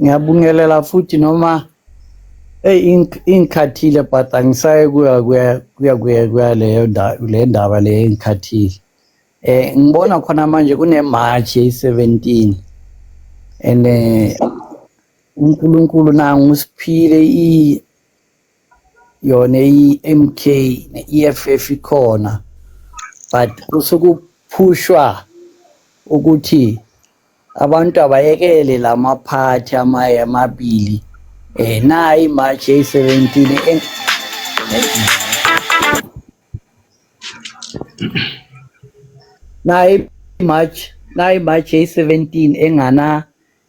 Ngiyabungelela futhi noma hey ingikhathile but angisaye kuya kuya kuya kuya kuya leyo le ndaba le engikhathile. Ngibona khona manje kune March ye-17 and uNkulunkulu nangu usiphile i yona i-MK ne-EFF ikhona, but kusukuphushwa ukuthi abantu abayekele lamaphathi amaye amabili. Nayi March ye-17. Nayi March ye-17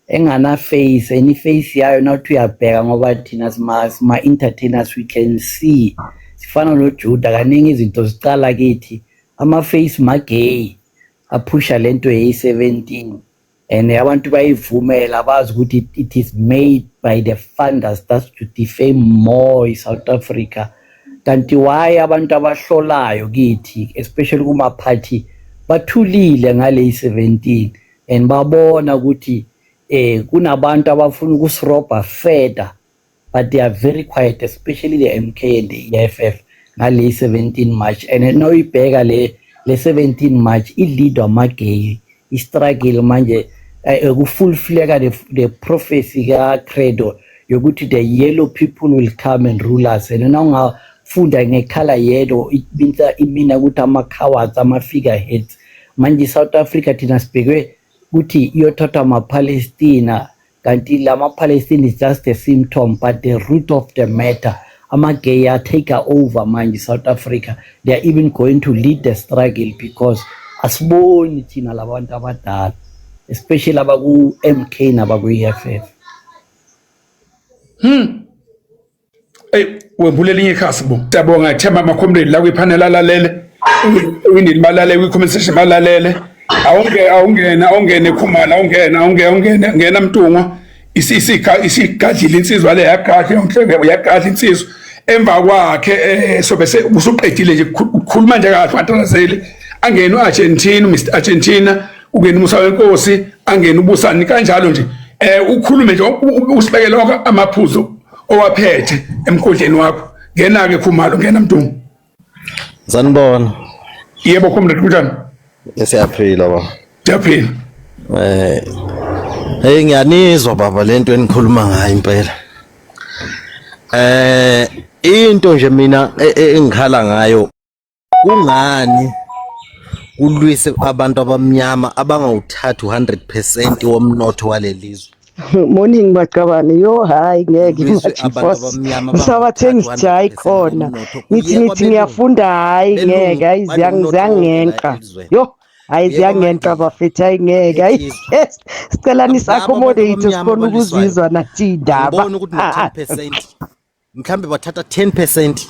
engana face, any face yayo nawuthi uyabheka, ngoba thina sima entertainers, we can see, sifana noJuda. Kaningi izinto zicala kithi, ama face magay aphusha lento ye-17 and abantu bayivumela, bazi ukuthi it is made by the funders, that's to defame more i-South Africa. Kanti why abantu abahlolayo kithi, especially kuma-party, bathulile ngale 17 and babona ukuthi kunabantu abafuna ukusirobha further, but they are very quiet, especially the MK and the EFF ngale 17 March? And noyibheka le 17 March i-leader amagay i-struggle manje, kufulfilleka the prophecy ka Credo yokuthi the yellow people will come and rule us. And nawungafunda ngekhala yellow, it means imina ukuthi ama cowards, ama figureheads. Manje South Africa thina sibhekwe ukuthi iyothathwa ama-Palestina, kanti lama-Palestine is just a symptom, but the root of the matter, ama-gay are take over manje South Africa. They are even going to lead the struggle because asiboni thina labantu abadala, especially abaku-MK nabaku-EFF. Ey, wembule elinye ikhasi bo. Siyabonga, themba ama-comrade la kwipanel alalele. Windini balalele kwi-comment section balalele. Awunge awungena awungene Khumalo, awungena awunge awungene ngena Mntungwa. Isika isigadlile insizwa le, yagadla yonke, yagadla insizwa. Emva kwakhe sobe usuqedile nje ukukhuluma nje kahle watalazeli. Angene uArgentina, Mr Argentina, ungena umusa wenkosi, angene ubusani kanjalo nje. Ukhulume nje usibekele wonke amaphuzu owaphethe emkhodleni wakho. Ngena ke Khumalo, ngena Mntungwa. Sanibona. Yebo comrade, kunjani? Siyaphila baba. Siyaphila. Hey, ngiyanizwa baba lento enikhuluma ngayo impela. Into nje mina engikhala ngayo, kungani kulwise abantu abamnyama abangawuthathi 100% womnotho walelizwe? Morning Maqabane. Yo, hayi ngeke. Kulwiswe abantu Majifos. abamnyama Ngisabathe abangawuthathi ngithi hayi 100% khona. womnotho. Ngithi Kuye ngithi kwabelungu. ngiyafunda, hayi Belungu ngeke, hayi banomnotho wonke la ziyangenqa. elizweni. Yo, hayi Kuye ziyangenqa kwamaNdiya bafethu, hayi ngeke, hayi. elizwe. Sicela Labo abantu nisi-accommodate abamnyama sikhona abalwiswayo. ukuzizwa nathi indaba. Angiboni ukuthi no-10%, mhlambe bathatha 10%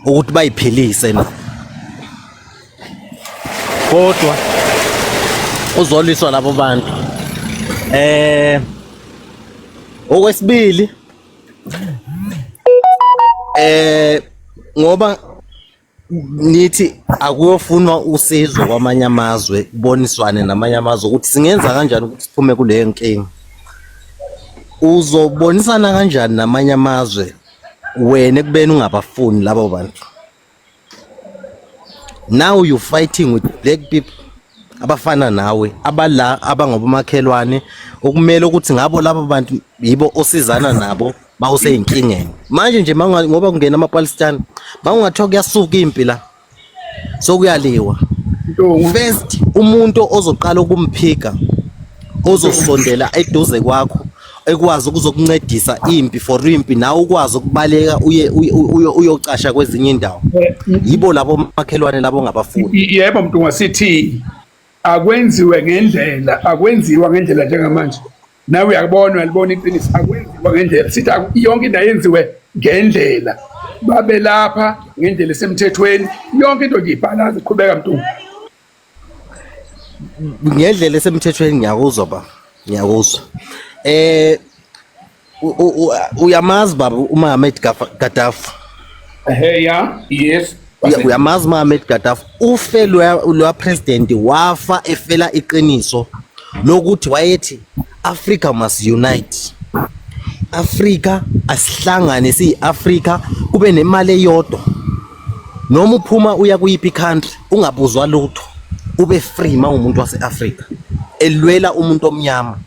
ukuthi bayiphilise na, kodwa uzoliswa labo bantu. Okwesibili, ngoba nithi akuyofunwa usizo kwamanye amazwe, kuboniswane namanye amazwe ukuthi singenza kanjani ukuthi siphume kuleyo nkinga, uzobonisana kanjani namanye amazwe wena ekubeni ungabafuni labo bantu? Now you fighting with black people abafana nawe, abala abangobomakhelwane, okumele ukuthi ngabo labo bantu yibo osizana nabo bawuseyinkingeni manje nje. Ngoba kungena ama-Palestine, mawungathiwa kuyasuka impi la, sokuyaliwa, Mntungwa. first umuntu ozoqala ukumphika, ozosondela eduze kwakho, ekwazi ukuzokuncedisa impi, for impi nawe ukwazi ukubaleka uye uyocasha kwezinye indawo, yibo labo makhelwane labo ongabafuni. Yebo Mntungwa, sithi akwenziwe ngendlela, akwenziwa ngendlela njengamanje. Nawe uyakubona, uyalibona iqiniso, akwenziwa ngendlela. Sithi yonke into ayenziwe ngendlela. Babe lapha ngendlela esemthethweni, yonke into nje ibhalaze. Qhubeka Mntungwa. Ngendlela esemthethweni, ngiyakuzwa baba, ngiyakuzwa. Uyamazi baba uMohamed Gaddafi? Ehe, ya, yes. Uyamazi uMohamed Gaddafi? Ufe loya president, wafa efela iqiniso lokuthi wayethi Africa must unite. I-Afrika asihlangane siyi-Afrika kube nemali eyodwa. Noma uphuma uya kuyiphi country ungabuzwa lutho. Ube free mawumuntu wase-Afrika elwela umuntu omnyama.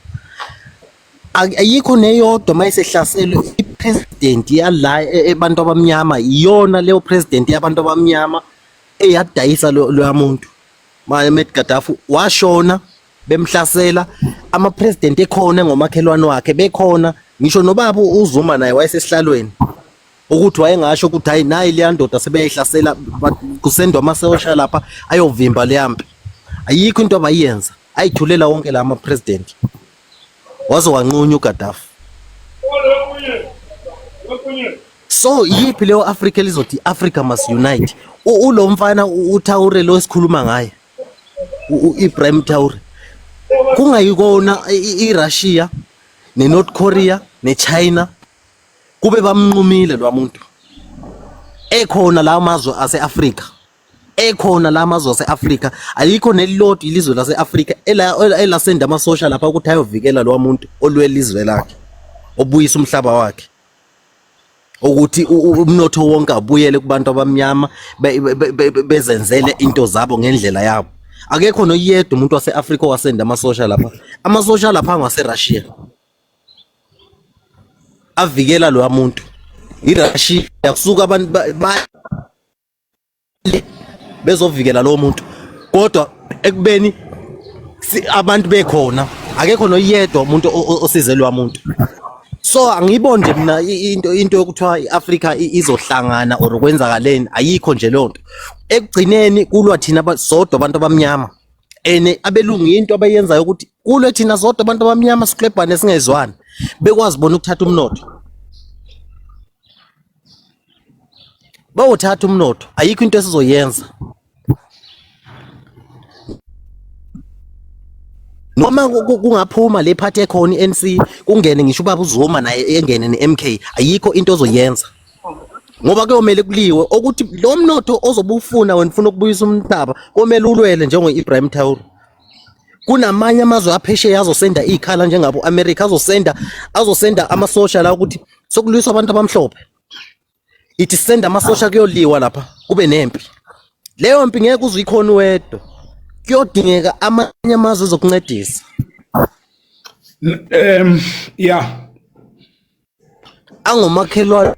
Ayikho neyodwa mayisehlaselwe i-president yala ebantu abamnyama iyona leyo president yabantu abamnyama eyadayisa loya muntu. Muammar Gaddafi washona bemhlasela ama president ekhona ngomakhelwane wakhe bekhona ngisho nobaba uZuma naye wayesesihlalweni ukuthi wayengasho ukuthi hayi nayi leya ndoda sebeyayihlasela kusendwa amasosha lapha ayovimba leya mpi. Ayikho into abayenza, ayithulela wonke la ama-president waze wanqunywa uGaddafi. So iyiphi leyo Africa elizothi Africa must unite? Ulo mfana uTraore lo esikhuluma ngaye, u-Ibrahim Traore, kungayikona iRussia neNorth Korea neChina kube bamnqumile lo muntu ekhona la mazwe ase-Afrika, ekhona la mazwe ase-Afrika. Alikho nelilodwa ilizwe lase-Afrika elasenda amasosha lapha ukuthi ayovikela lo muntu olwela izwe lakhe, obuyisa umhlaba wakhe, ukuthi umnotho wonke abuyele kubantu abamnyama bezenzele into zabo ngendlela yabo. Akekho noyedwa umuntu wase-Afrika owasenda amasosha lapha. Amasosha lapha ngase-Russia avikela loya muntu. I-Russia kusuka abantu bezovikela lowo muntu, kodwa ekubeni abantu bekhona akekho noyedwa umuntu osizelwa muntu. So angiyiboni nje mina into yokuthiwa i-Afrika izohlangana or kwenzakaleni, ayikho nje leyo nto. Ekugcineni kulwa thina sodwa abantu abamnyama, ene abelungu into abayenzayo ukuthi kulwe thina sodwa abantu abamnyama siklebhane singezwani, bekwazi bona ukuthatha umnotho. Bawuthatha umnotho, ayikho into esizoyenza. Noma kungaphuma le party ekhona i-ANC, kungene ngisho ubaba uZuma naye engene ne-MK, ayikho into ozoyenza. Ngoba kuyomele kuliwe ukuthi lo mnotho ozobe ufuna wena ufuna ukubuyisa umhlaba, komele ulwele njengo-Ibrahim Traore. Kunamanye amazwe aphesheya azosenda ikhala njengabo America, azosenda amasosha la ukuthi sokulwiswa abantu abamhlophe. Ithi senda amasosha kuyoliwa lapha kube nempi. Leyo mpi ngeke uze uyikhona wedwa, kuyodingeka amanye amazwe ezokuncedisa. Yeah. Angomakhelwane.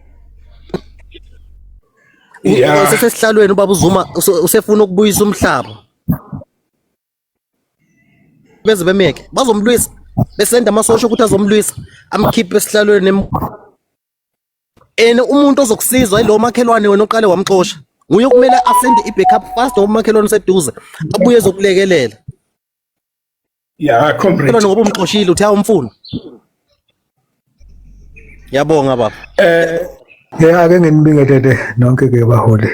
Yeah. Usesesihlalweni ubaba uZuma usefuna ukubuyisa umhlaba. Beze bemeke bazomlwisa, besenda amasosha ukuthi azomlwisa amkhiphe esihlalweni. Ene umuntu ozokusiza ilo makhelwane wena oqale wamxosha, nguye okumele asende i-backup fast ngoba umakhelwane useduze abuye ezokulekelela. Yeah, comrade. Ngoba umxoshile uthi awumfuni. Ngiyabonga baba. Ake nginibingelele nonke ke baholi.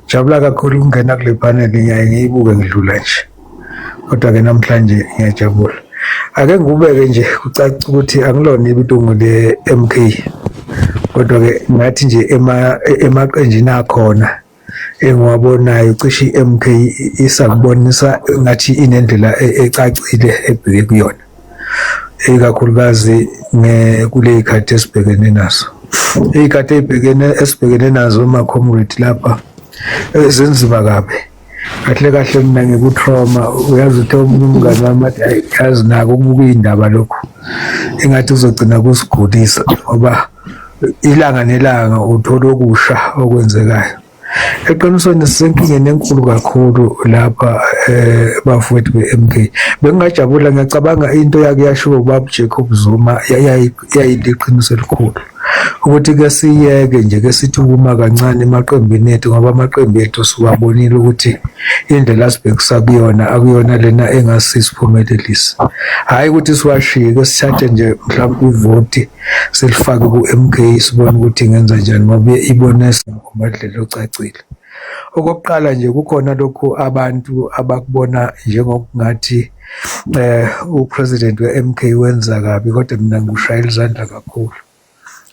Jabula kakhulu ukungena kule panel, ngiyaye ngiyibuke ngidlula nje. Kodwa ke namhlanje ngiyajabula. Ake ngikubeke nje kucace ukuthi angilona ilungu le-MK. Kodwa ke ngathi nje emaqenjini akhona engiwabonayo cishe i-MK isakubonisa ngathi inendlela ecacile ebheke kuyona, ikakhulukazi kule y'khathi esibhekene nazo. Iy'khathi ey'bhekene esibhekene nazo ma-comrade lapha zinzima kabi. Kahle kahle mina ngiku-trauma, uyazi ukuthi omunye umngani wami athi hayi yazi nako ukubuka iy'ndaba lokhu engathi kuzogcina kusigulisa, ngoba ilanga nelanga uthola okusha okwenzekayo. Eqinisweni sisenkingeni enkulu kakhulu lapha bafowethu be-MK. Bengingajabula, ngiyacabanga into yake yashiwo ubaba Jacob Zuma yayiliqiniso elikhulu, ukuthi ke siyeke nje ke sithi ukuma kancane emaqembini ethu, ngoba amaqembu ethu siwabonile ukuthi indlela asibhekisa kuyona akuyona lena engasisiphumelelisa. Hhayi ukuthi siwashiye, ke sithathe nje mhlawumbe ivoti silifake ku-MK sibone ukuthi ingenza njani, ngoba ibonisa ngomadlela ocacile. Okokuqala nje kukhona lokhu abantu abakubona njengokungathi upresident we-MK wenza kabi, kodwa mina ngikushayela izandla kakhulu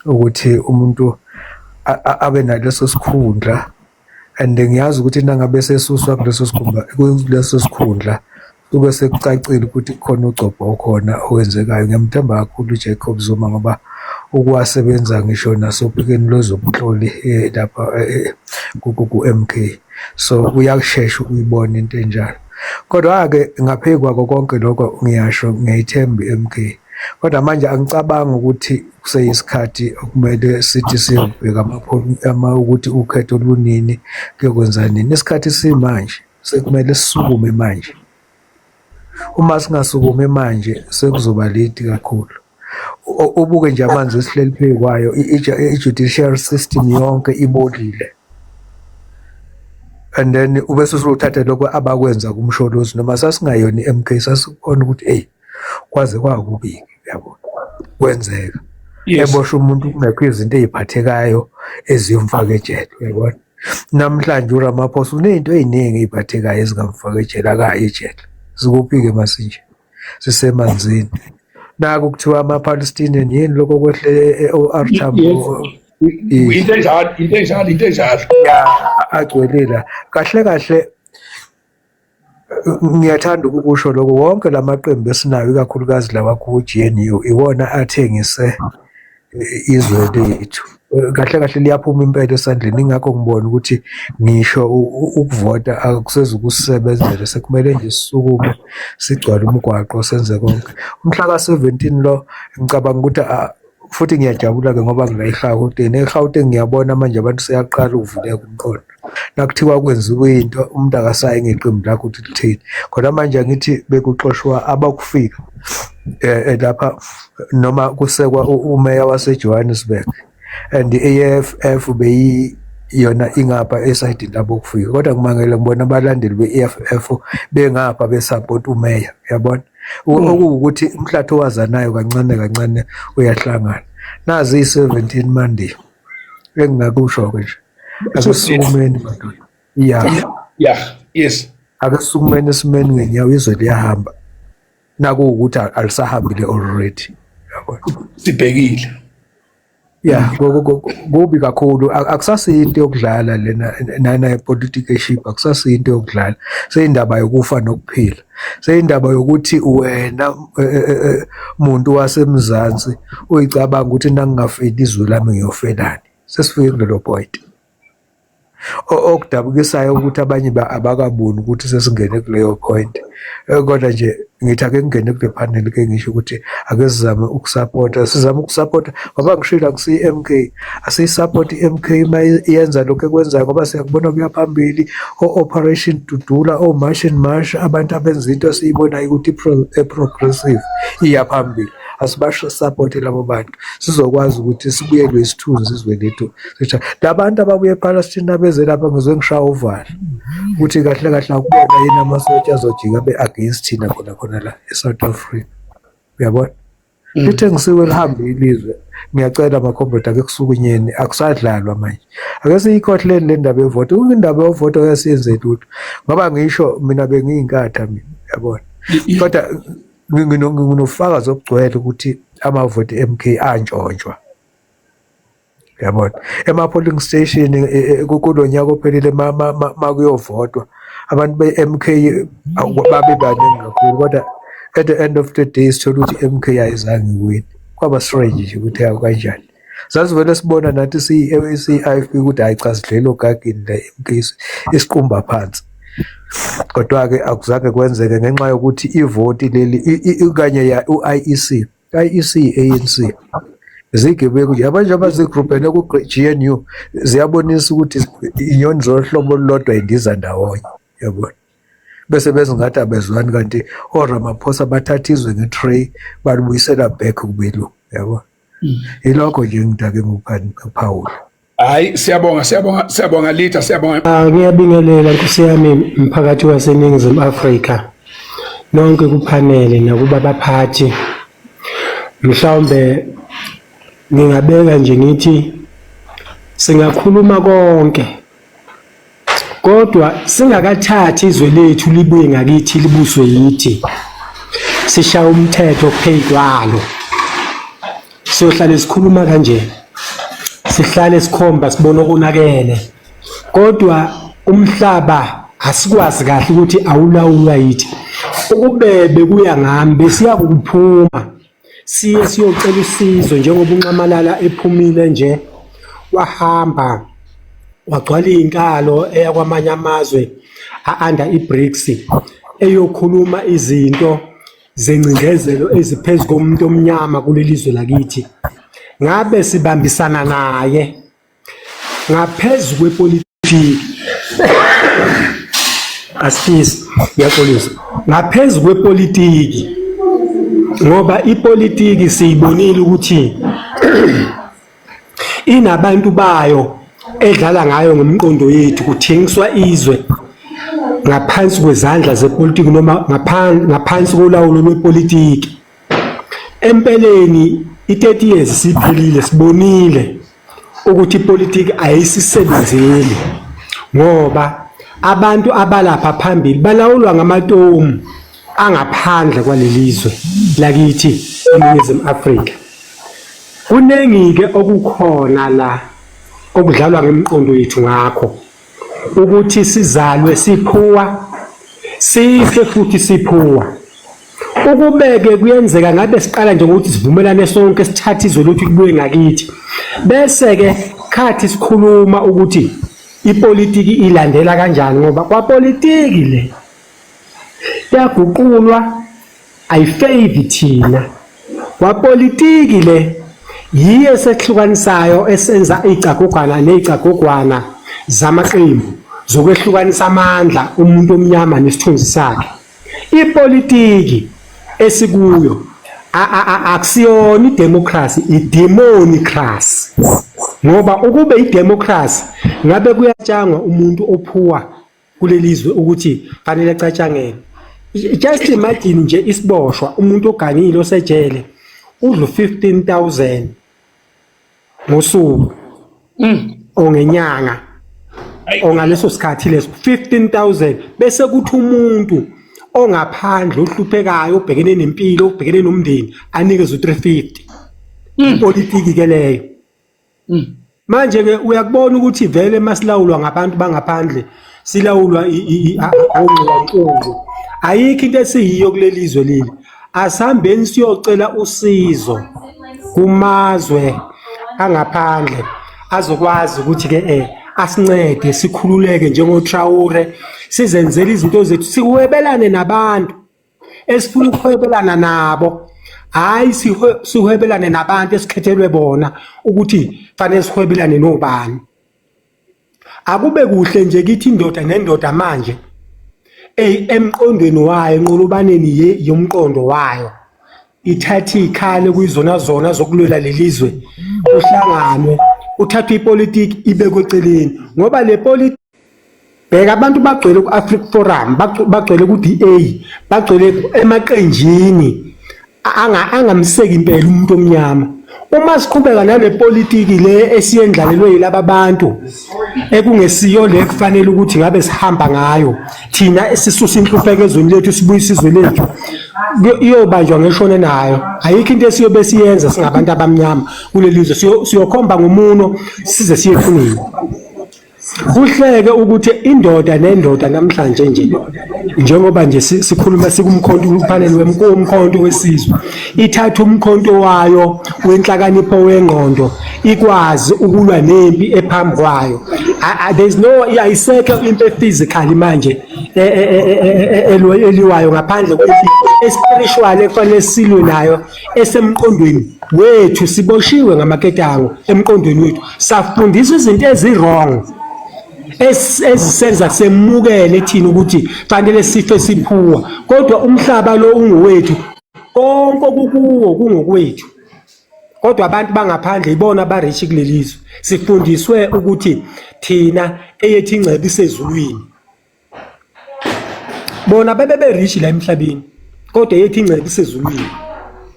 ukuthi umuntu abe naleso sikhundla, and ngiyazi ukuthi nangabe sesuswa kuleso sikhundla, kuleso sikhundla kube sekucacile ukuthi kukhona ugcobho okhona owenzekayo. Ngiyamthemba kakhulu uJacob Zuma ngoba Ukuwasebenza ngisho nasophikweni lwezobunhloli lapha ku-M_K. So uyakushesha ukuyibona into enjalo. Kodwa-ke ngaphezu kwako konke lokho ngiyasho ngiyayithemba i-M_K. Kodwa manje angicabangi ukuthi kuseyisikhathi okumele sithi siyobheka ukuthi ukhetho lunini kuyokwenza nini. Isikhathi simanje sekumele sisukume manje. Uma singasukumi manje sekuzoba late kakhulu. Ubuke nje amanzi esihleli phezu kwayo, i-judicial system yonke ibolile. And then ubese usuthatha lokho abakwenza kuMsholozi, noma sasingayona i-M_K sasikubona ukuthi eyi kwaze kwakubi-ke uyabona, kwenzeka. Eboshwa umuntu kungekho izinto ey'phathekayo eziyomfaka ejele uyabona. Namhlanje uRamaphosa uney'nto ey'ningi ey'phathekayo ezingamfaka ejele akayi ejele. Sikuphi-ke masinje? Sisemanzini. Naku kuthiwa ama-Palestinian yini lokho okwehle e-O_R Tambo. Into enjalo, into enjalo, into enjalo. Ya, agcwele la. Kahle kahle ngiyathanda ukukusho lokho, wonke lamaqembu esinawo ikakhulukazi lawa ku-G_N_U iwona athengise izwe lethu. Kahle kahle liyaphuma impela esandleni, ingakho ngibona ukuthi ngisho ukuvota akusezukusebenzela, sekumele nje sisukume sigcwale umgwaqo senze konke. Umhla ka-17 lo ngicabanga ukuthi futhi ngiyajabula-ke ngoba ngila eGauteng. EGauteng ngiyabona manje abantu seyaqala ukuvuleka umqondo. Nakuthiwa kwenziwe into umuntu akasayi ngeqembu lakho ukuthi lithini. Khona manje angithi bekuxoshwa abakufika lapha noma kusekwa umeya waseJohannesburg and i-EFF beyi yona ingapha esayidini labo kufika, kodwa kumangele ngibona abalandeli be-EFF bengapha besupport umeya, uyabona. Okuwukuthi umhlatho owazanayo kancane kancane uyahlangana. Nazi i-17 Monday engingakusho-ke nje, ake sisukumeni madoda. Ya. Yeah, yes. Ake sisukumeni esimeni ngenyawo, izwe liyahamba. Nakuwukuthi alisahambile already. Yabona. Sibhekile. Ya, kubi kakhulu, akusasiyinto yokudlala lena nana politicianship, akusasiyinto yokudlala. Seyindaba yokufa nokuphila. Seyindaba yokuthi wena muntu waseMzansi uyicabanga ukuthi nangingafeli izwe lami ngiyofelani. Sesifike kulelo point. Okudabukisayo ukuthi abanye abakaboni ukuthi sesingene kuleyo point. Kodwa nje ngithi ake ngingene kule panel ke ngisho ukuthi ake sizame ukusapota, sizame ukusapota ngoba ngishilo akusiyi-M_K, asiyisapoti i-M_K uma iyenza lokhu ekwenzayo ngoba siyakubona kuya phambili, o-Operation Dudula, o-March and March, abantu abenza into esiyibonayo ukuthi e-progressive iya phambili. Asibasapote labo bantu sizokwazi ukuthi sibuyelwe isithunzi izwe lethu. Labantu ababuye ePalestine abeze lapha ngizwe ngishaya uvalo ukuthi kahle kahle akubona yini amasotsha azojika abe against thina khona khona la eSouth Africa, uyabona. Lithe ngisiwe lihambe ilizwe. Ngiyacela makhombredi, ake kusukunyeni, akusadlalwa manje, ake siyikhohleni le ndaba yevoto. Indaba yevoto ake siyenze lutho ngoba ngisho mina bengiyinkatha mina, uyabona, kodwa nginofakazi obugcwele ukuthi amavoti MK antshontshwa, uyabona, ema-polling station kulo nyaka ophelile makuyovotwa abantu be-MK babe baningi kakhulu, kodwa at the end of the day sithola ukuthi i-MK ayizange iwine. Kwaba strange nje ukuthi hawu kanjani, sasivele sibona nathi siyi-IFP ukuthi hhayi cha, sidlela ogageni la, i-MK isiqumba phansi. Kodwa-ke akuzange kwenzeke ngenxa yokuthi ivoti leli kanye ya u-IEC, IEC, ANC zigebengu nje abanje abazigrubhene ku-GNU, ziyabonisa ukuthi inyoni zohlobo olulodwa indiza ndawonye, yabona, bese bezingathi abezwani, kanti oRamaphosa bathatha izwe nge-tray balibuyisela back kubelungu, yabona. Yilokho nje ngidake ngikuphawula. Hayi, siyabonga, siyabonga, siyabonga leader, siyabonga. Ah, ngiyabingelela Nkosi yami mphakathi waseNingizimu Afrika nonke kuphanele nakuba baphathi. Mhlawumbe ngingabeka nje ngithi singakhuluma konke kodwa singakathathi izwe lethu libuye ngakithi libuswe yithi, sishaya umthetho phezu kwalo, siyohlale sikhuluma kanje, sihlale sikhomba sibona okonakele, kodwa umhlaba asikwazi kahle ukuthi awulawulwa yithi. Ukube bekuya ngami besiya kuphuma. Siye siyocela usizo njengoba uNxamalala ephumile nje wahamba wagcwala izinkalo eya kwamanye amazwe a-under i-BRICS eyokhuluma izinto zengcindezelo eziphezu komuntu omnyama kuleli zwe lakithi. Ngabe sibambisana naye ngaphezu kwepolitiki asifisi ngiyaxolisa ngaphezu kwepolitiki ngoba ipolitiki siyibonile ukuthi inabantu bayo edlala ngayo ngomqondo yethu kuthengiswa izwe ngaphansi kwezandla zepolitiki noma ngaphansi kolawulo lwepolitiki. Empeleni i-30 years siphilile sibonile ukuthi ipolitiki ayisisebenzeli ngoba abantu abalapha phambili balawulwa ngamatomu angaphandle kwalelizwe lakithi eNingizimu Afrika. Kuningi-ke okukhona la okudlalwa ngemiqondo yethu ngakho ukuthi sizalwe siphuwa sife futhi siphuwa. Ukubeke kuyenzeka ngabe siqala nje ngokuthi sivumelane sonke sithathe izwe lethu libuye ngakithi. Bese-ke khathi sikhuluma ukuthi ipolitiki ilandela kanjani ngoba kwapolitiki le yaguqulwa ayifevi thina. Kwapolitiki le yiyo esehlukanisayo esenza iy'cagogwana ney'cagogwana zamaqembu zokwehlukanisa amandla umuntu omnyama nesithunzi sakhe. Ipolitiki esikuyo akusiyona idemocracy, idemonicracy. Ngoba ukube idemocracy ngabe kuyatshangwa umuntu ophuwa kuleli zwe ukuthi fanele acatshangelwe. Just imagine nje isiboshwa umuntu ogangile osejele udla 15000 ngosuku ongenyanga ongaleso sikhathi leso 15000 bese kuthi umuntu ongaphandle ohluphekayo obhekene nempilo obhekene nomndeni anikezwe 350 ipolitiki ke leyo. Manje ke uyakubona ukuthi vele masilawulwa ngabantu bangaphandle silawulwa ongxiwankulu. Ayikho into esiyiyo kuleli zwe leli. Asihambeni siyocela usizo kumazwe angaphandle azokwazi ukuthi ke asincede sikhululeke njengoTraore sizenzele izinto zethu siwebelane nabantu esifuna ukuhwebelana nabo hayi sihwebelane nabantu esikhethelwe bona ukuthi fanele sihwebelane nobani. Akube kuhle nje kithi indoda nendoda manje ey emqondweni wayo enqolobaneni yomqondo wayo ithathe ikhale kuyizona zona zokulwela lelizwe kuhlanganwe uthathwe ipolitiki ibekwe eceleni ngoba le politiki bheka abantu bagcwele ku-Africa Forum bagcwele ku-DA bagcwele emaqenjini angamseki impela umuntu omnyama. Uma siqhubeka nale politiki le esiyendlalelwe yilaba bantu ekungesiyo le kufanele ukuthi ngabe sihamba ngayo thina esisusa inhlupheko ezweni lethu sibuyise izwe lethu iyobanjwa ngeshone nayo. Ayikho into esiyobe siyenza singabantu abamnyama kuleli zwe, siyokhomba ngomuno size siye ethuneni. Kuhleke ukuthi indoda nendoda namhlanje nje njengoba nje sikhuluma sikumkhonto uphaneli wemkhonto wesizwe ithatha umkhonto wayo wenhlakanipho wengqondo ikwazi ukulwa nempi ephambi kwayo. There's no ayisekho impi physically manje eliwayo ngaphandle kwempi espiritual ekufanele silwe nayo esemqondweni wethu. Siboshiwe ngamaketango emqondweni wethu, safundiswa izinto ezi-wrong ezisenza semukele thina ukuthi fanele sife siphuwa, kodwa umhlaba lo ungowethu, konke okukuwo kungokwethu, kodwa abantu bangaphandle ibona abarich kuleli zwe. Sifundiswe ukuthi thina eyethu ingcebo isezulwini, bona bebe berich la emhlabeni, kodwa eyethu ingcebo isezulwini,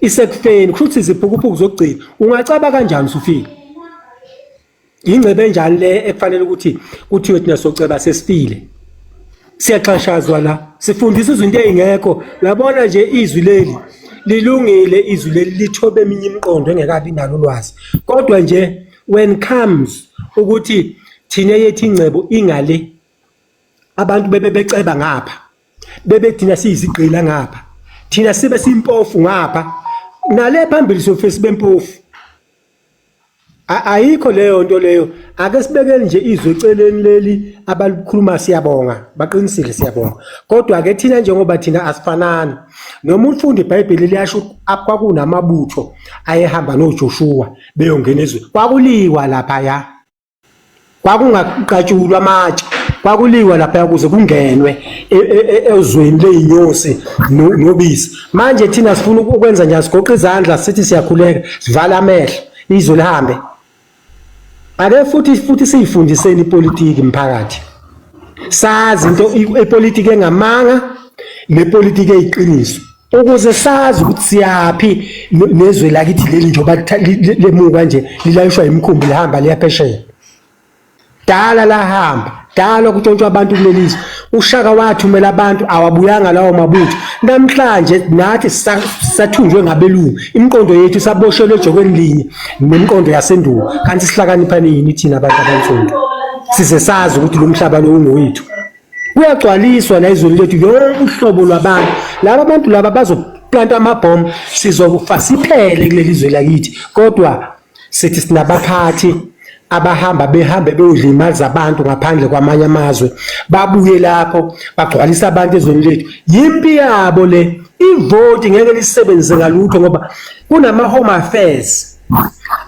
isekufeni. Kusho ukuthi iziphukuphuku zokugcina ungacaba kanjani usufile? Ingcebo enjani le ekufanele ukuthi kuthiwe thina soceba sesifile? Siyaxhashazwa la, sifundisa izinto ey'ngekho. Uyabona nje izwi leli lilungile, izwi leli lithobe eminye imiqondo engekabi nalo ulwazi, kodwa nje when comes ukuthi thina yethu ingcebo ingale, abantu bebe beceba ngapha, bebe thina siyizigqila ngapha, thina sibe simpofu ngapha. Nale phambili sofesi bempofu. Ayikho leyo nto leyo. Ake sibekele nje izwe eceleni leli abalikhuluma, siyabonga, baqinisile, siyabonga. Kodwa ke thina njengoba thina asifanani, noma ufunda iBhayibheli liyasho kwakunamabutho ayehamba noJoshua beyongena ezweni, kwakuliwa laphaya, kwakungaqatshulwa amatshe, kwakuliwa lapha ukuze kungenwe ezweni leyinyosi nobisi. Manje thina sifuna ukwenza njani? Sigoqa izandla sithi siyakhuleka, sivala amehlo, izwe lihambe? Ake futhi siyifundiseni ipolitiki mphakathi, sazi into ipolitiki engamanga nepolitiki eyiqiniso, ukuze sazi ukuthi siyaphi nezwe lakithi leli, njengoba lemuka nje lilayishwa imikhumbi lihamba liya phesheya. Dala lahamba, dala kutshontshwa abantu kuleli zwe. UShaka wathumela abantu, awabuyanga lawo mabutho. Namhlanje nathi sathunjwe ngabelungu, imiqondo yethu isaboshelwe ejokweni linye nemiqondo yasendulo. Kanti sihlakanipha nini thina abantu abansundu, size sazi ukuthi lo mhlaba lo ungowethu? Kuyagcwaliswa la ezweni lethu yonke uhlobo lwabantu. Laba bantu laba bazoplanta amabhomu, sizokufa siphele kuleli zwe lakithi. Kodwa sithi sinabaphathi abahamba behambe beyodla imali zabantu ngaphandle kwamanye amazwe, babuye lapho bagcwalisa abantu ezweni lethu. Yimpi yabo le. Ivoti ngeke lisebenzise ngalutho, ngoba kunama-home affairs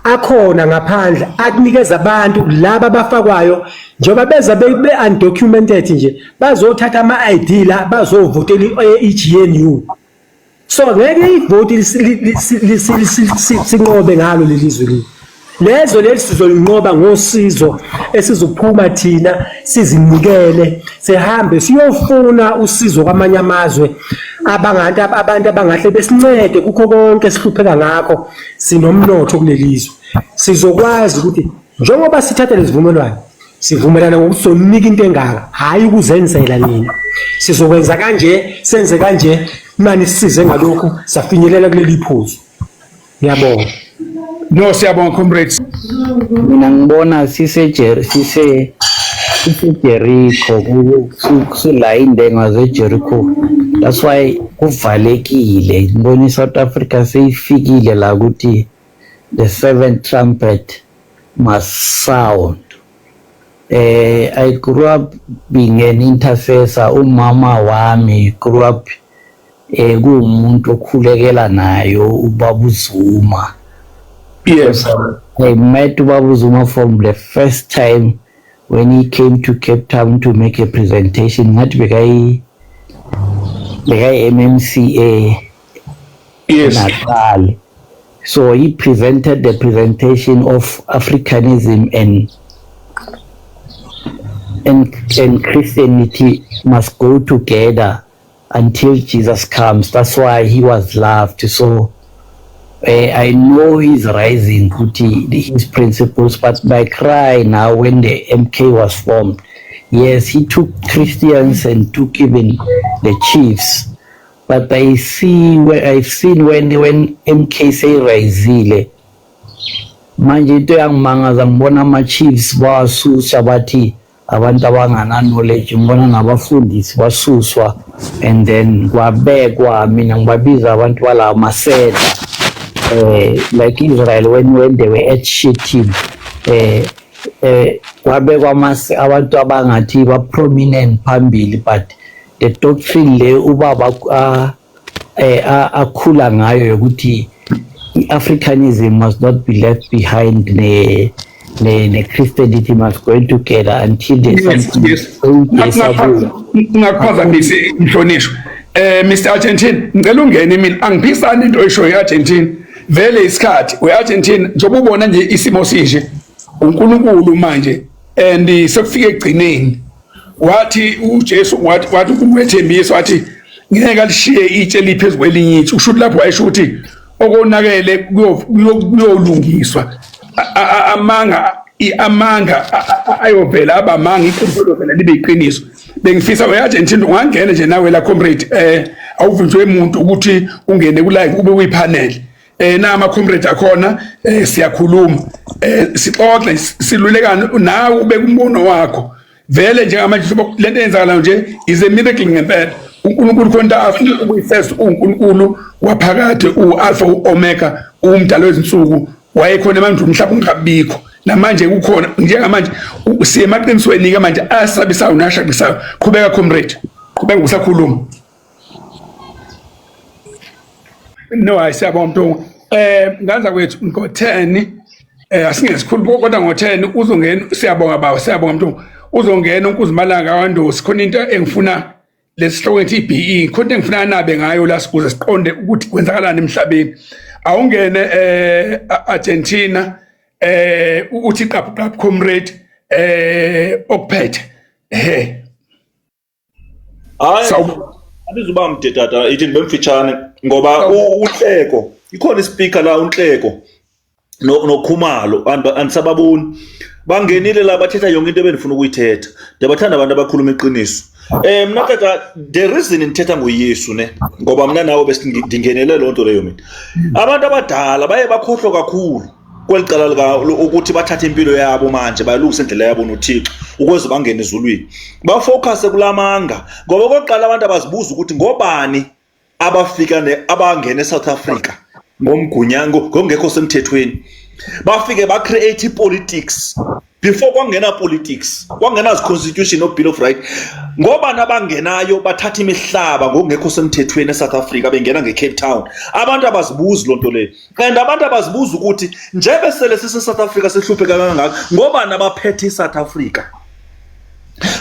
akhona ngaphandle akunikeza abantu laba abafakwayo. Njengoba beza be-undocumented nje, bazothatha ama-ID la, bazovotela i-GNU. So ngeke ivoti sinqobe ngalo leli zwe leli. Lezwe leli sizolinqoba ngosizo esizophuma thina sizinikele, sihambe siyofuna usizo kwamanye amazwe, abangantu abantu abangahle besincede kukho konke esihlupheka ngakho. Sinomnotho kulelizwe, sizokwazi ukuthi njengoba sithatha lesivumelwano, sivumelana ngokuthi sonika into engaka, hhayi ukuzenzela nina. Sizokwenza kanje, senze kanje, mani sisize ngalokhu, safinyelela kuleli phuzu. Ngiyabonga. No, siyabonga, comrades. Mina ngibona sise Jericho, sila indenga zeJericho. That's why kuvalekile. Ngibona iSouth Africa seyifikile la ukuthi the seventh trumpet must sound. I grew up being an intercessor. Umama wami grew up kuwumuntu okhulekela nayo ubaba uZuma. I met ubaba uZuma from the first time when he came to Cape Town to make a presentation. Ngathi bekayi MMCA Natal. So he presented the presentation of Africanism and Christianity must go together until Jesus comes. That's why he was loved. So I know he's rising ukuthi his principles, but my cry now, when the MK was formed, yes, he took Christians and took even the chiefs. But I see where I've seen when MK seyirayizile manje, into yangimangaza, ngibona ama-chiefs bawasusa, bathi abantu abangana knowledge. Ngibona nabafundisi basuswa and then kwabekwa, mina ngibabiza abantu bala masela, like Israel when they were at Shittim, kwabekwa abantu abangathi ba prominent phambili, but the doctrine le ubaba akhula ngayo ukuthi i-Africanism must not be left behind, ne Christianity must go together until there's something. Ungakuphazamisi mhlonishwa. Mr Argentine, ngicela ungene. Mina angiphisani into oyishoyo eArgentine. Vele isikhathi weArgentine, njengoba ubona nje isimo sinje, uNkulunkulu manje and sekufike egcineni. Wathi uJesu, wathi uwethembisa, wathi ngeke alishiye itshe liphezulu kwelinye itshe. Usho ukuthi lapho wayesho ukuthi okonakele kuyolungiswa. Amanga ayovela abamanga, iqiniso liyovela libe iqiniso. Bengifisa we-Argentina ungangena nje nawe la, comrade. Awuvinjwe umuntu ukuthi ungene ku live, ube kuyipanel. Na comrade akhona, siyakhuluma, sixoxe, silulekane, nawe ube kumbono wakho. Vele njengamanje lento eyenzakalayo nje is a miracle ngempela. uNkulunkulu khona afuna ukuyifeza uNkulunkulu waphakade uAlpha uOmega umdalo wezinsuku wayekhona emandulo umhlaba ungabikho namanje kukhona njengamanje siye emaqinisweni ke manje asabisayo nashaqisayo qhubeka comrade qhubeka usakhuluma no hayi siyabonga mntungu eh nganza kwethu ngo-10 eh asingeke sikhulu kodwa ngo-10 uzongena siyabonga baba siyabonga mntungu uzongena unkuzimalanga wandosi khona into engifuna lesihloko ngithi i-BE khona into engifuna nabe ngayo la sikuze siqonde ukuthi kwenzakalani emhlabeni awungene eh Argentina eh uthi qaphu qaphu comrade eh okuphethe ehe Hayi abizuba mde tata ithi ndibemfitshane ngoba uNhleko ikhona ispeaker la uNhleko noKhumalo andisababoni bangenile la bathetha yonke into ebendifuna ukuyithetha ndiyabathanda abantu abakhuluma iqiniso um mna tata the reason ndithetha ngoyesu ne ngoba mna nawe besindingenele loo nto leyo mina abantu abadala baye bakhohlwa kakhulu kweli cala lika ukuthi bathathe impilo yabo manje bayilungise indlela yabo noThixo ukuze bangene ezulwini bafocus kulamanga ngoba okokuqala abantu abazibuza ukuthi ngobani abafika ne abangena eSouth Africa ngomgunyango ngokungekho semthethweni bafike ba create politics before kwangena politics kwangena constitution no bill of right ngoba nabangenayo bathatha imihlaba ngokungekho semthethweni eSouth Africa bengena ngeCape Town abantu abazibuzi lonto leyo and abantu abazibuza ukuthi njebe sele sise South Africa sihlupheka kangaka ngoba nabaphethe iSouth Africa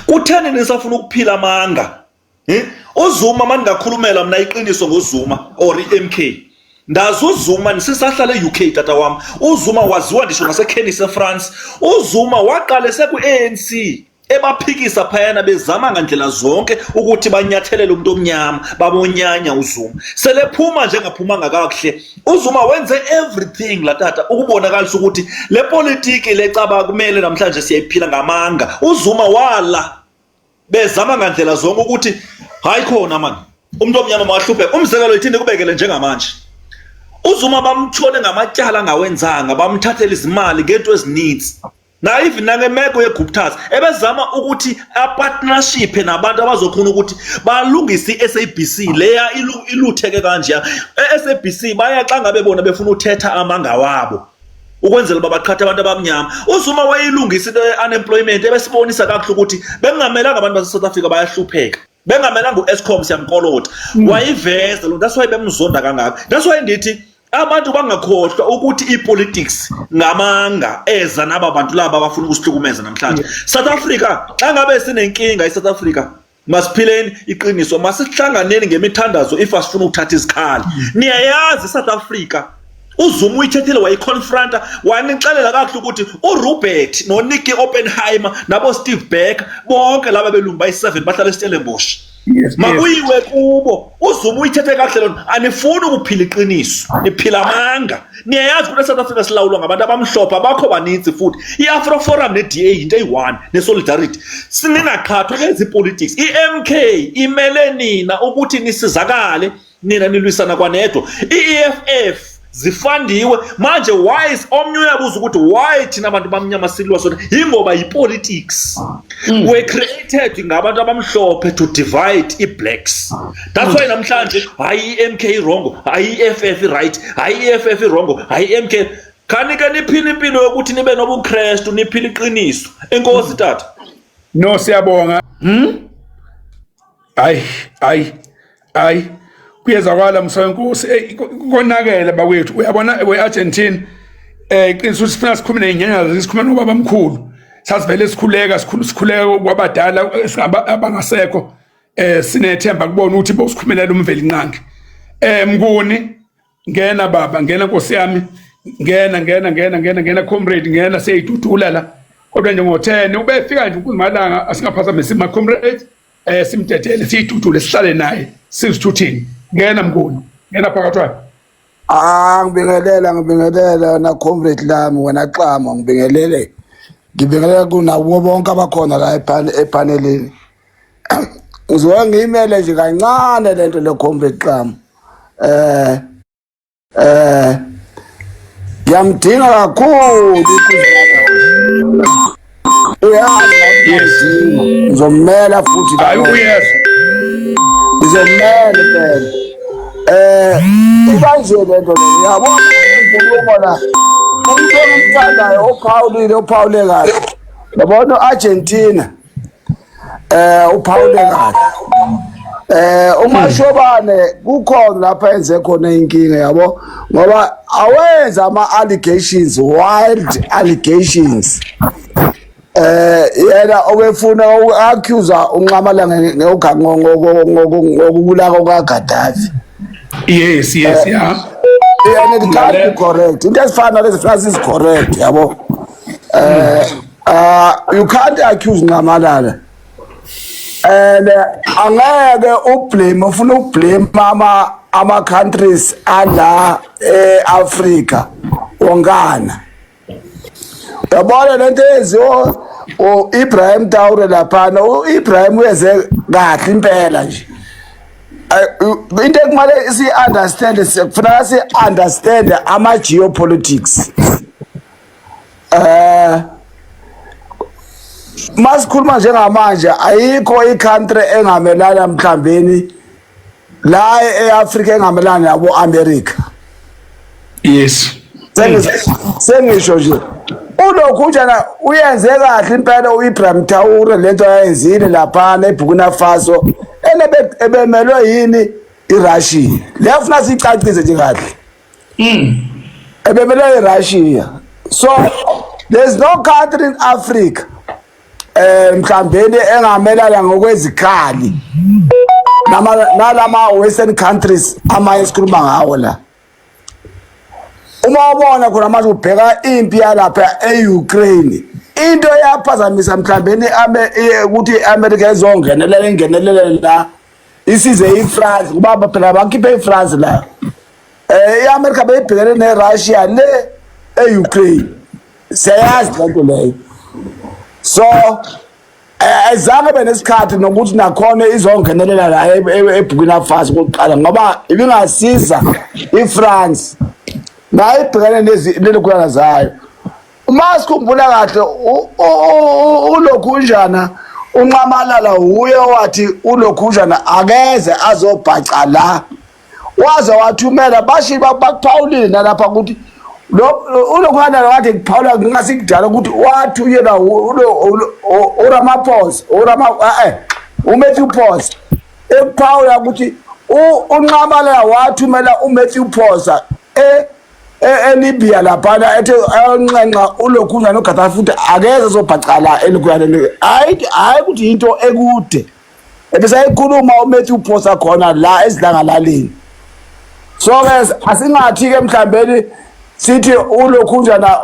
kutheni nisafuna ukuphila amanga Eh? UZuma mandingakhulumela mna iqiniso ngoZuma or iMK. Ndazi uZuma nisisahlala e-UK tata wam. UZuma waziwa ndisho naseKhenisi eFrance. UZuma waqala esekwi-ANC ebaphikisa phayana bezama ngandlela zonke ukuthi banyathelele umuntu omnyama babonyanya uZuma. Selephuma nje engaphumanga kakuhle. UZuma wenze everything la tata ukubonakalisa ukuthi le politiki lecaba kumele namhlanje siyayiphila ngamanga. UZuma wala bezama ngandlela zonke ukuthi hayi khona mani umuntu omnyama makahlupheke umzekelo ithini kubekele njengamanje uzuma bamthole ngamatyala angawenzanga bamthathela izimali ngento ezininzi na even nangemeko yeguptas ebezama ukuthi apartnership nabantu abazokhona ukuthi balungise i-SABC leya ilutheke kanje e-SABC baya xa ngabe bona befuna uthetha amanga wabo ukwenzela uba baqhathe abantu abamnyama uzuma wayilungisa into ye-unemployment ebesibonisa kakuhle ukuthi bekungamelanga abantu base-south africa bayahlupheka bengamelanga u-escom siyamkolota hmm. wayiveza lo that's why bemzonda kangaka that's why ndithi abantu bangakhohlwa ukuthi ipolitics ngamanga eza naba bantu laba abafuna ukusihlukumeza namhlanje South Africa xa ngabe sinenkinga iSouth Africa Masiphileni iqiniso, masihlanganeni ngemithandazo if asifuna ukuthatha izikhali. Niyayazi iSouth Africa uZuma uyithethile wayiconfronta wanixelela kakuhle ukuthi uRobert noNicky Oppenheimer nabo Steve Becker bonke laba belungu bayi-7 bahlala eStellenbosch. Yes, makuyiwe kubo uZuma uyithethe kakuhle lona anifuni ukuphila iqiniso niphila amanga niyayazi ukuthi eSouth Africa silawulwa ngabantu abamhlophe abakho baninzi futhi i-Afro Forum ne-DA yinto eyi-one ne-Solidarity siningaqhathwa kezi politics i-MK imele nina ukuthi nisizakale nina nilwisana kwanedwa i-EFF zifandiwe manje why omnye uyabuza ukuthi why thina abantu bamnyama silwa sona yingoba yipolitics mm. were created ngabantu abamhlophe to divide i-blacks that's why namhlanje hayi i-MK wrong hayi i-EFF right hayi i-EFF wrong hayi i-MK khanike niphile impilo yokuthi nibe nobuKristu niphile iqiniso enkosi tata no siyabonga hmm hayi hayi hayi kuyezwakala musa wenkosi ey konakele bakwethu uyabona we-Argentina eh iqiniso ukuthi sifuna sikhulume nezinyanya sikhulume nobaba mkhulu sasivele sikhuleka sikhulu sikhuleka kwabadala abangasekho eh sinethemba kubona ukuthi bosikhulumelela umveli nqangi eh mnguni ngena baba ngena nkosi yami ngena ngena ngena ngena ngena comrade ngena seyidudula la kodwa nje ngo-10 ubefika nje ukuzimalanga asingaphazamisi ma comrade eh simdedele siyidudule sihlale naye sizithuthini ngena mnguni ngena phakathi kwakhe Ah ngibingelela ngibingelela wena comrade lami wena Xama ngibingelele ngibingelela kunabo bonke abakhona la epanelini ngizoke ngiyimele nje kancane lento le comrade Xama eh eh ngiyamdinga kakhulu uyazi ngizomela futhi hayi uyezwa Is a man phela. Ikanje lento le, uyabona inkulumo la. Umuntu engimthandayo ophawulile, ophawule kahle. Yabona Argentina. Uphawule kahle. Umashobane kukhona lapha enze khona inkinga, yabo, ngoba awenza ama allegations, wild allegations. Yena obefuna uku-accuse uNxamalala ngokubulawa kaGaddafi. Yes, yeah. And it can't be correct. Into ezifana nalezi funa sizi-correct, yabo. You can't accuse Nxamalala and angeke ublame, ufuna ukublame ama countries ala eAfrica wonkana. Yabona lento eyenziwa u-Ibrahim Traore laphana, u-Ibrahim uyenze kahle impela nje. Into ekumele si-understand, kufuneka si-understand ama-geopolitics. Masikhuluma njengamanje, ayikho i-country engamelana mhlambeni la e-Afrika engamelana nabo America. Sengisho nje ulokhu njana uyenze kahle impela uIbrahim Traore lento ayenzile laphana eBurkina Faso, enebe ebemelwe yini? IRussia. Leyo funa sicacise nje kahle, ebemelwe iRussia. So there's no country in Africa mhlambeni engamelana ngokwezikhali nama nalama western countries amanye esikhuluma ngawo la. Uma ubona khona manje, ubheka impi yalapha e-Ukraine, into eyaphazamisa mhlambeni ukuthi i-America izongenelela, ingenelele la isize iFrance, kuba phela bakhiphe iFrance la. I-America beyibhekene neRussia le e-Ukraine, siyayazi lento leyo. So azange benesikhathi nokuthi nakhona izongenelela la eBurkina Faso kokuqala, ngoba ibingasiza iFrance nayo ibhekene nezikhulana zayo. Uma sikhumbula kahle, ulokhunjana uNxamalala uye wathi ulokhunjana akeze azobhaca la, waze wathumela bashi bakuphawulile nalapha ukuthi lo ulokhunjana wathi kuphawula ngasikudala ukuthi wathunyelwa uRamaphosa, uRama uMatthew Phosa, ekuphawula ukuthi uNxamalala wathumela uMatthew Phosa eLibya laphana, ethe ayonxenxa ulokhunjana noGaddafi futhi akeze ezobhaca la eLibya. Hayi, hayi, ukuthi into ekude ebesayikhuluma uMatthew Phosa khona la esidlangalaleni. So ke asingathi ke mhlambeni sithi ulokhunjana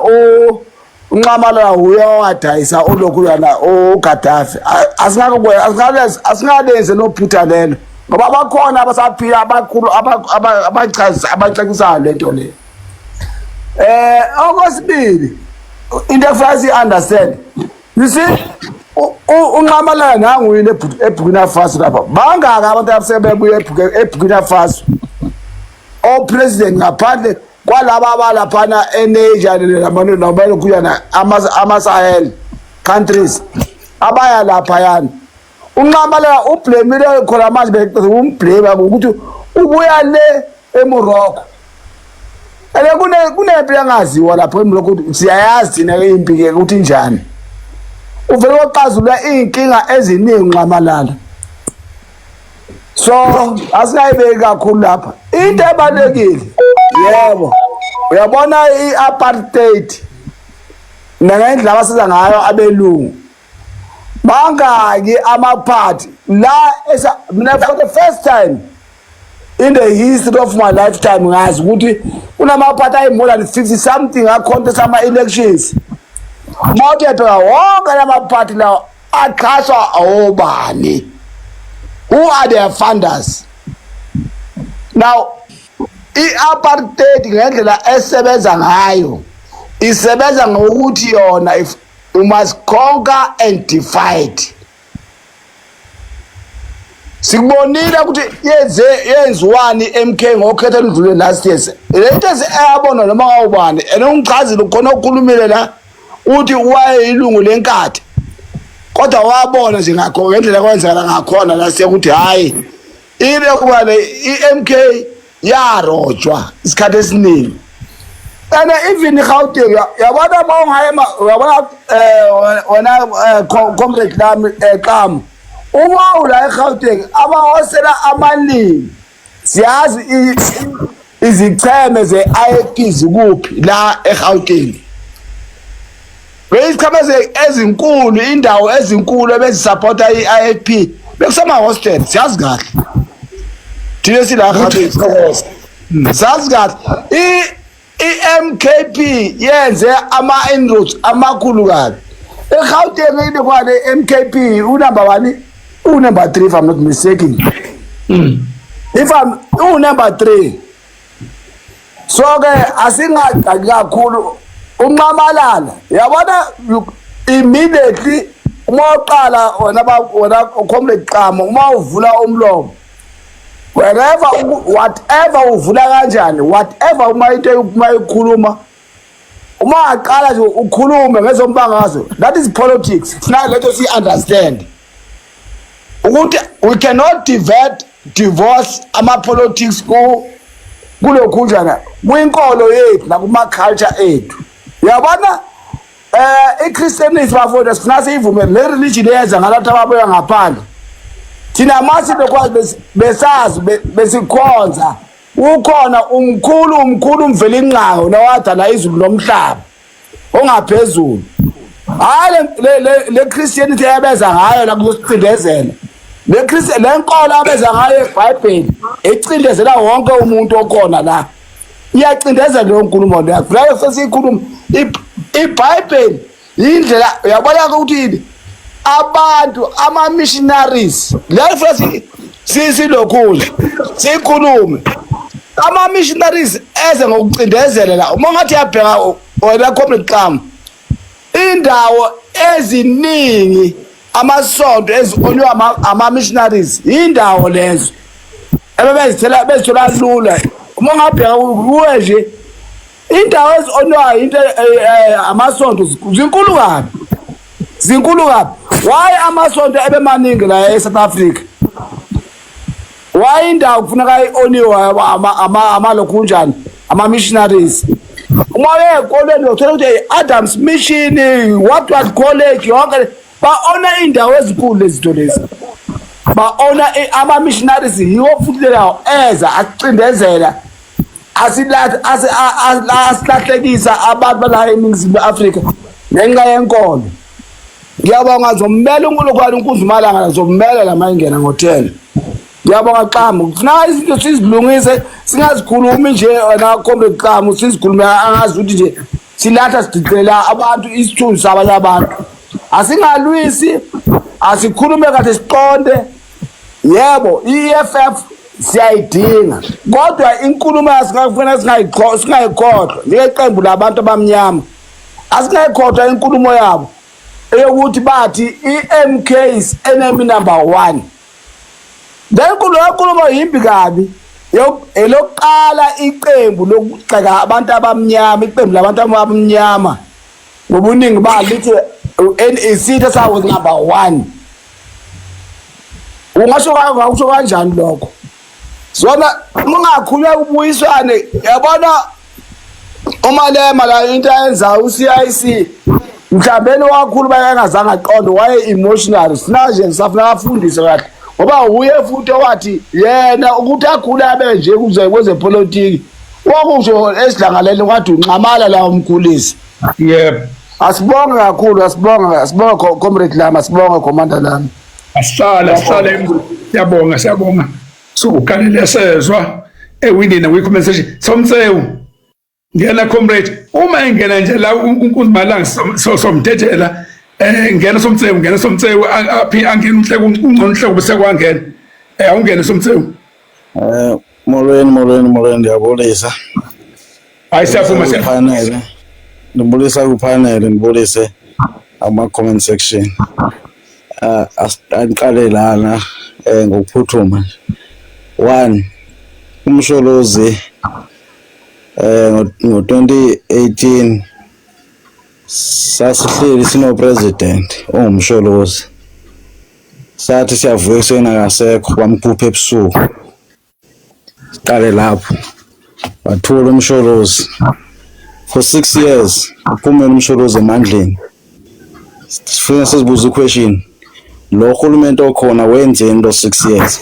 uNxamalala uye owadayisa ulokhunjana uGaddafi. Asingako, asingalenze lophutha lelo, ngoba bakhona abasaphila abakhulu abachaza, abacacisayo lento le. Okwesibili, into ekufanele si-understand, you see, uNxamalala nangu yini eBurkina Faso lapha, bangaka abantu asebebuye eBurkina Faso o-president ngaphandle kwalaba abalaphana eNiger nabalokuyana ama-Sahel countries abaya laphayana. UNxamalala ublamile khona manje, bekumblame ukuthi ubuya le eMorocco ene kunempi engaziwa lapho eMorocco. Siyayazi thina ke impi ke ukuthi injani. Uvele waxazulula iy'nkinga eziningi uNxamalala, so asingayibeki kakhulu lapha. Into ebalulekile, yebo, uyabona i-apartheid nangendlela abasiza ngayo abelungu, bangaki amaphathi la esa. Mina, for the first time in the history of my lifetime, ngazi ukuthi kunamaphathi ayi-more than 50 something acontest ama-elections. Uma uthi uyabheka wonke lamaphathi lawo, axhaswa obani? Who are their funders? Now i-apartheid ngendlela esebenza ngayo, isebenza ngokuthi yona if you must conquer and divide. Sikubonile ukuthi yenze yenziwani MK ngokhetho oludlule last year. Lento eyabona noma ngawubani, and ungichazile khona, okhulumile la uthi wayeyilungu lenkathi, kodwa wabona nje ngakho ngendlela kwenzekala ngakhona last year ukuthi hayi. Ile kuba le iMK yarojwa isikhathi esiningi. And even iGauteng, yabona, uma ungaya, uyabona, wena comrade lami, Xamu, uma ula eGauteng, amahostela amaningi, siyazi izicheme ze-IFP zikuphi la eGauteng. Beyizicheme ezinkulu, indawo ezinkulu ebezisupporta i-IFP bekusama-hostel. Siyazi kahle thina sila eGauteng, sazi kahle. I-MKP yenze ama-inroads amakhulu kabi eGauteng. Ile kwale MKP unumber 1, unumber 3, if I'm not mistaken, if I'm unumber 3. So ke asingagxaki kakhulu unqamalala, yabona. Immediately uma uqala wena wena comrade Xamo, uma uvula umlomo wherever, whatever, uvula kanjani, whatever, uma into uma ikhuluma, uma aqala nje ukhulume ngezombangazwe, that is politics. Thina letho si understand ukuthi we cannot divert, divorce ama politics ku kulokhunjana kwinkolo yethu nakuma culture ethu, uyabona. I-Christianity, bafowethu, sifuna siyivume le religion eyenza ngalathu ababuya ngaphandle. Thina masi lokwazi besazi besikhonza ukhona umkhulu, umkhulu uMvelinqangi nowadala izulu nomhlaba ongaphezulu. Hayi le Christianity eyabeza ngayo la kuzosicindezela, le Christian, le nkolo abeza ngayo eBhayibheli ecindezela wonke umuntu okhona la, iyacindezela leyo nkulumo leyo. Vele sesiyikhuluma iBhayibheli, indlela, uyabona ukuthi yini, abantu ama-missionaries la futhi silokhulu sikhulume, ama-missionaries eze ngokucindezela la. Uma ngathi uyabheka wena comrade Xamu, indawo eziningi amasonto ezi-owniwe ama-missionaries, indawo lezo ebebezithela bezithola lula. Uma ungabheka kuwe nje, indawo ezi-ownwayo into amasonto zinkulu kabi, zinkulu kabi. Why amasonto ebemaningi la e-South Africa? Why indawo kufuneka i-owniwe amalokhunjani ama-missionaries? Uma uye ey'kolweni uyothola ukuthi Adams Mission, what what college, yonke ba-owna iy'ndawo ezinkulu. Lezi zinto lezi ba-owna ama-missionaries, yiwo futhi lawo eza acindezela, asilahlekisa abantu bala eNingizimu Afrika ngenxa yenkolo. Ngiyabonga, zommela uNkulunkulu uNkunzimalanga, zommela la mayingena ngo-10. Ngiyabonga Xamu. Kufuna izinto sizilungise, singazikhulumi nje wena comrade Xamu, sizikhulume angazi ukuthi nje silatha sidicelela abantu isithunzi sabanye abantu. Asingalwisi, asikhulume kahle, siqonde. Yebo, i-EFF siyayidinga, kodwa inkulumo singafuna singayikhohlwa njengeqembu labantu abamnyama, asingayikhohlwa inkulumo yabo eyokuthi bathi i-MK is enemy number 1. Le nkulumo yimbi kabi. Elokuqala iqembu lokugxeka abantu abamnyama, iqembu labantu abamnyama ngobuningi balo lithi isitha sawo number 1. Ungasho ungakusho kanjani lokho? Sona ungakhulunywa kubuyiswane, yabona. UMalema la into ayenzayo u-CIC, mhlawumbe wakhuluma engazange aqonde, waye emotional. Sina nje sisafuna afundise kahle, ngoba uye futhi owathi yena ukuthi akhule abe nje kuze kwezepolitiki, wakusho esidlangaleni kwathi unxamala la umkhulisi. Yebo. Asibonge kakhulu, asibonge, asibonge comrade lami, asibonge commander lami. Asihlale, asihlale. Siyabonga, siyabonga. Sukuqalile sezwa ewindini kwi-comment section. Somtsewu, ngena comrade. Uma engena nje la uNkunzimalanga somdedela. Ngena Somtsewu, ngena Somtsewu, aphi angena uNhleko, ungcono uNhleko bese kwangena. Awungene Somtsewu. Molweni, molweni, molweni, ndiyabulisa. Hayi, siyavuma, siyavuma. Kupanel. Ndibulisa kupanel, ndibulise ama comment section. Andiqale lana ngokuphuthuma nje. One, uMsholozi ngo 2018 sasihleli sino president onguMsholozi. Sathi siyavuka ekuseni akasekho, bamkhupha ebusuku. Siqale lapho. Wathula uMsholozi. For 6 years uphumele uMsholozi emandleni. Sifuna sizibuza i-question. Lo hulumeni okhona wenzeni lo 6 years?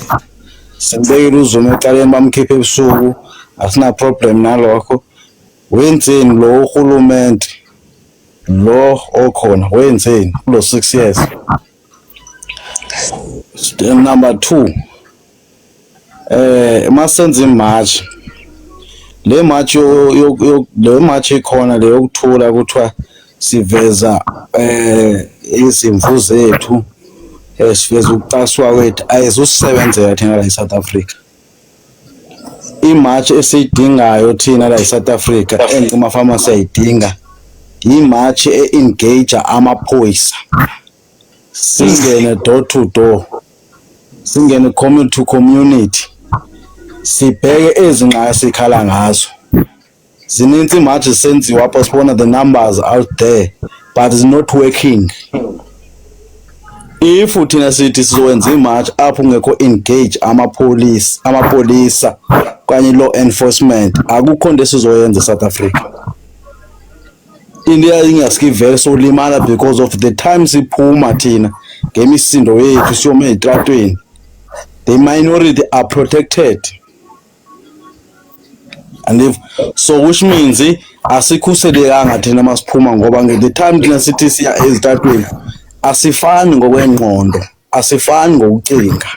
Simbekile uZuma ecaleni, bamkhipha ebusuku, asina problem nalokho. Wenzeni lo hulumeni lo okhona, wenzeni kulo 6 years? Step number 2, masenza i-march, le march le march ikhona le yokuthula, kuthiwa siveza izimvu zethu, siveza ukucaswa kwethu, ayizusebenzela thina la eSouth Africa. I-march esiyidingayo thina la eSouth Africa, engcima siyayidinga, i-march e-engage amaphoyisa, singene door to door, singene community to community, sibheke ezingxaki esikhala ngazo. Zininzi i-march zisenziwa apho, sibona the numbers out there, but it's not working. If thina sithi sizowenza i-march apho kungekho engage amapolice, amapolisa kanye law enforcement, akukho into esizoyenza eSouth Africa. Into ingaske vele solimala because of the time siphuma thina ngemisindo yethu siyoma ezitratweni, the minority are protected and if so, which means asikhuselekanga thina masiphuma, ngoba the time thina sithi siya ezitratweni asifani ngokwengqondo, asifani ngokucinga.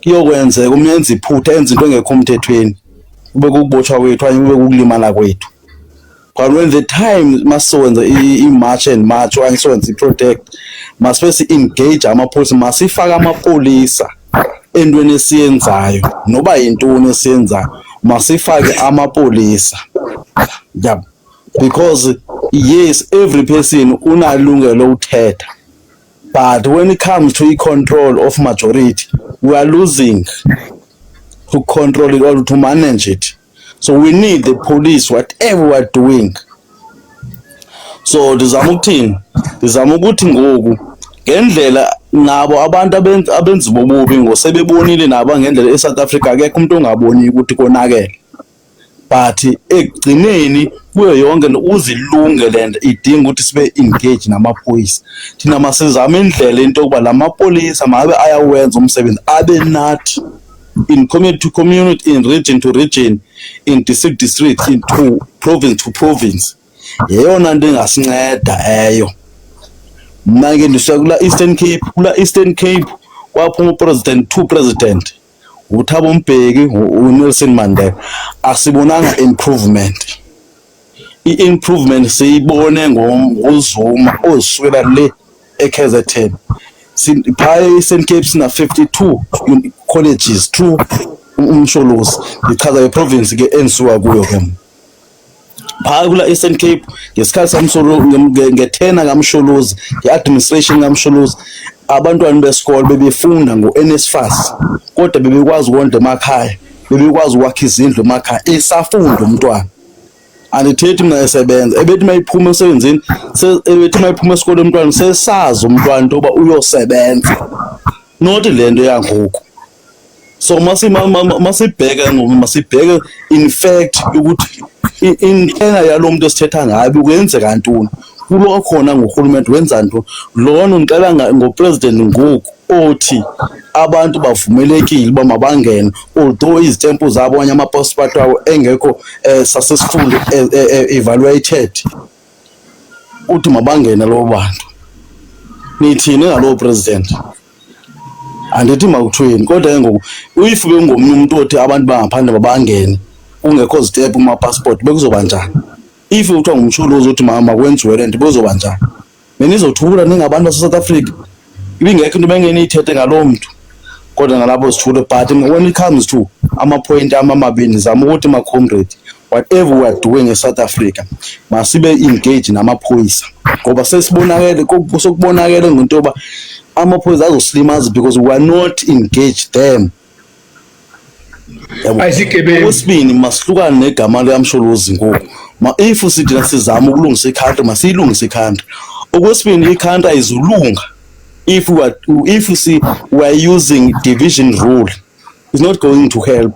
Kuyokwenzeka umenza iphutha, enza into engekho emthethweni, kube kukubotshwa kwethu okanye kube kukulimala kwethu. But when the time masizowenza i-march and march okanye sizowenza i-protest, masibe si-engage amapholisa, masifake amapolisa entweni esiyenzayo, noba yintoni esiyenzayo, masifake amapolisa, yeah, because yes, every person unalungelo lokuthetha, but when it comes to i-control of majority, we are losing to control it or to manage it. So we need the police whatever we are doing. So ndizama ukuthini? Ndizama ukuthi ngoku ngendlela nabo abantu abenza bobubi ngosebebonile nabo ngendlela eSouth Africa, akekho umuntu ongaboni ukuthi konakele, but ekugcineni kuyo yonke le uzilunge lento idinga ukuthi sibe engage namaphoyisa. Thina masizame indlela into yokuba lamapolisa mabe ayawenza umsebenzi, abe nathi in community to community, in region to region, in district district, in to province to province. Yeyona nto ingasinceda eyo. Mna ke ndisuka kula Eastern Cape. Kula Eastern Cape kwaphuma u-president, two president, uThabo Mbeki, uNelson Mandela. Asibonanga improvement. I-improvement siyibone ngoZuma ozisukela le eKZN. Phaya e-Eastern Cape sina 52 colleges through uMsholozi. Ngichaza nge-province ke engisuka kuyo ke mna. Phaya kula Eastern Cape ngesikhathi samsolo ngethena kaMsholozi, nge-administration kaMsholozi, abantwana besikole bebefunda ngo-NSFAS, kodwa bebekwazi ukondla emakhaya, bebekwazi ukwakha izindlu emakhaya esafunda umntwana. Andithethi mna esebenza, ebethi mayiphuma emsebenzini, ebethi mayiphuma esikolweni umntwana sesazi umntwana into yoba uyosebenza, not le nto yangoku. So masibheke ngoku, masibheke in fact ukuthi intena yalo muntu esithetha ngayo bekuyenzeka ntoni kulo khona ngurhulumente, wenza ntoni lona. Ndixela ngo-president ngoku othi abantu bavumelekile uba mabangene, although izitempu zabo okanye amapasipoti abo engekho successful evaluated, uthi mabangene labo bantu. Nithini ngalowo president? Andithi makuthiweni, kodwa ke ngoku if bekungomnye umuntu othi abantu bangaphandle mabangene kungekho zitephu kumapasipoti, bekuzoba njani? If kuthiwa nguMsholozi othi makwenziwe le nto, bekuzoba njani? Benizothula ningabantu base-South Africa, ibingekho into bengeniyithethe ngaloo mntu, kodwa nalapho sithule. But when it comes to ama-point ami amabini, zama ukuthi ma-comrade, whatever we are doing e-South Africa, masibe engage namaphoyisa, ngoba sesibonakele, sokubonakele ngento yoba amaphoyisa azosilimaza because we are not engage them. Yabo. Ayisigebengu. Okwesibini, masihlukane negama likaMsholozi ngoku. Ma if sithi sizama ukulungisa i-country, masiyilungise i-country. Okwesibini, i-country ayizulunga. If we are if you see we are using division rule, it's not going to help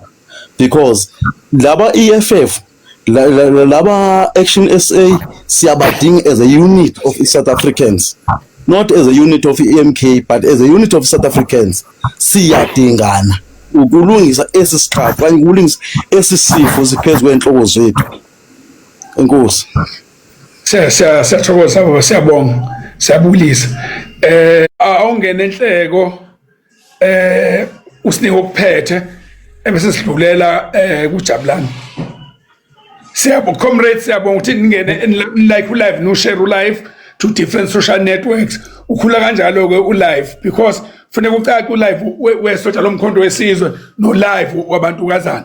because laba EFF laba Action SA siyabadinga as a unit of South Africans, not as a unit of EMK, but as a unit of South Africans. Siyadingana ukulungisa esi siqhafu okanye ukulungisa esi sifo siphezu kwenhloko zethu. Enkosi. Siyathokoza baba, siyabonga, siyabulisa. Awungene enhleko usinike okuphethe ebese sidlulela kuJabulani. Siyabonga comrades, siyabonga ukuthi ningene, like u-live, no share u-live to different social networks. Ukhula kanjalo ke u-live because funeka ucace u-live wesotsha lomkhonto wesizwe no live wabantukazana.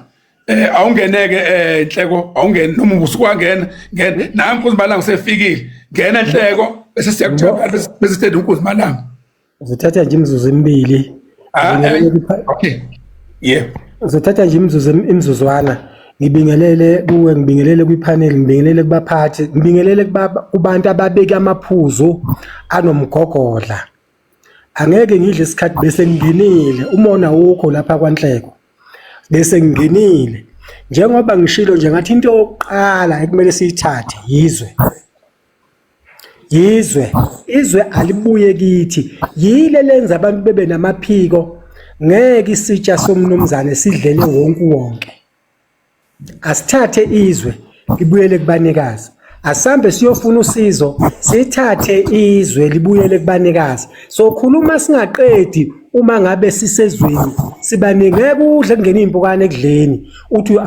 Awungeneke Nhleko, awungene noma ubusukwangena, ngena nangu uNkosi usefikile. Ngena Nhleko bese siyakujabula bese sithethe uNkosi Malanga. Uzothatha nje imizuzu emibili. Ah, okay, yeah. Uzothatha nje imizuzu, imizuzwana. Ngibingelele kuwe, ngibingelele kwipanel, ngibingelele kubaphathi, ngibingelele kubantu ababeka amaphuzu anomgogodla. Angeke ngidle isikhathi bese ngingenile, umona wukho lapha kwaNhleko. Bese ngingenile. Njengoba ngishilo nje ngathi into yokuqala ekumele siyithathe yizwe. Yizwe, izwe alibuye kithi. Yile lenza abantu bebe namaphiko. Ngeke isitsha somnumzane sidlele wonke wonke. Asithathe izwe libuyele kubanikazi. Asambe siyofuna usizo, sithathe izwe libuyele kubanikazi. Sokhuluma singaqedi uma ngabe sisezweni sibaningi, ngeke udle kungena iy'mpukane ekudleni uthi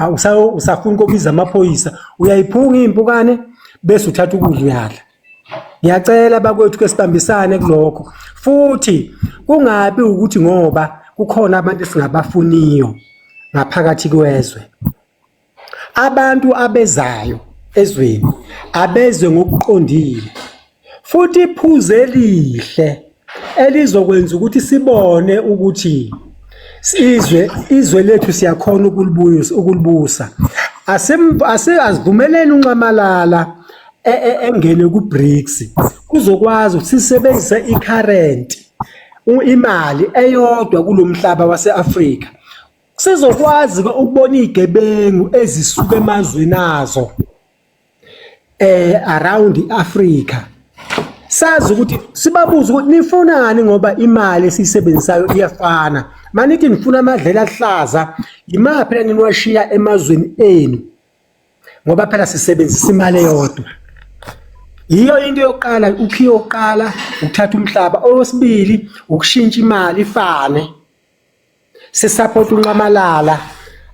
usafuna ukubiza amaphoyisa, uyayiphunga iy'mpukane bese uthatha ukudla uyadla. Ngiyacela bakwethu ke sibambisane kulokho, futhi kungabi ukuthi ngoba kukhona abantu esingabafuniyo ngaphakathi kwezwe. Abantu abezayo ezweni abezwe ngokuqondile, futhi iphuzu elihle elizokwenza ukuthi sibone ukuthi izwe lethu siyakhona ukulibuyisa, ukulibusa. Asivumeleni uNxamalala engene ku-BRICS, kuzokwazi ukuthi sisebenzise i-current, imali eyodwa kulomhlaba wase-Afrika. Sizokwazi ke ukubona izigebengu ezisuka emazweni azo around iAfrica, sazi ukuthi sibabuze ukuthi nifunani, ngoba imali esiyisebenzisayo iyafana. Manithi nifuna amadlela ahlaza, imaphi la niniwashiya emazweni enu, ngoba phela sisebenzisa imali eyodwa. Yiyo into yokuqala, ukhiye wokuqala ukuthatha umhlaba, owesibili ukushintsha imali ifane. Sisupport uNxamalala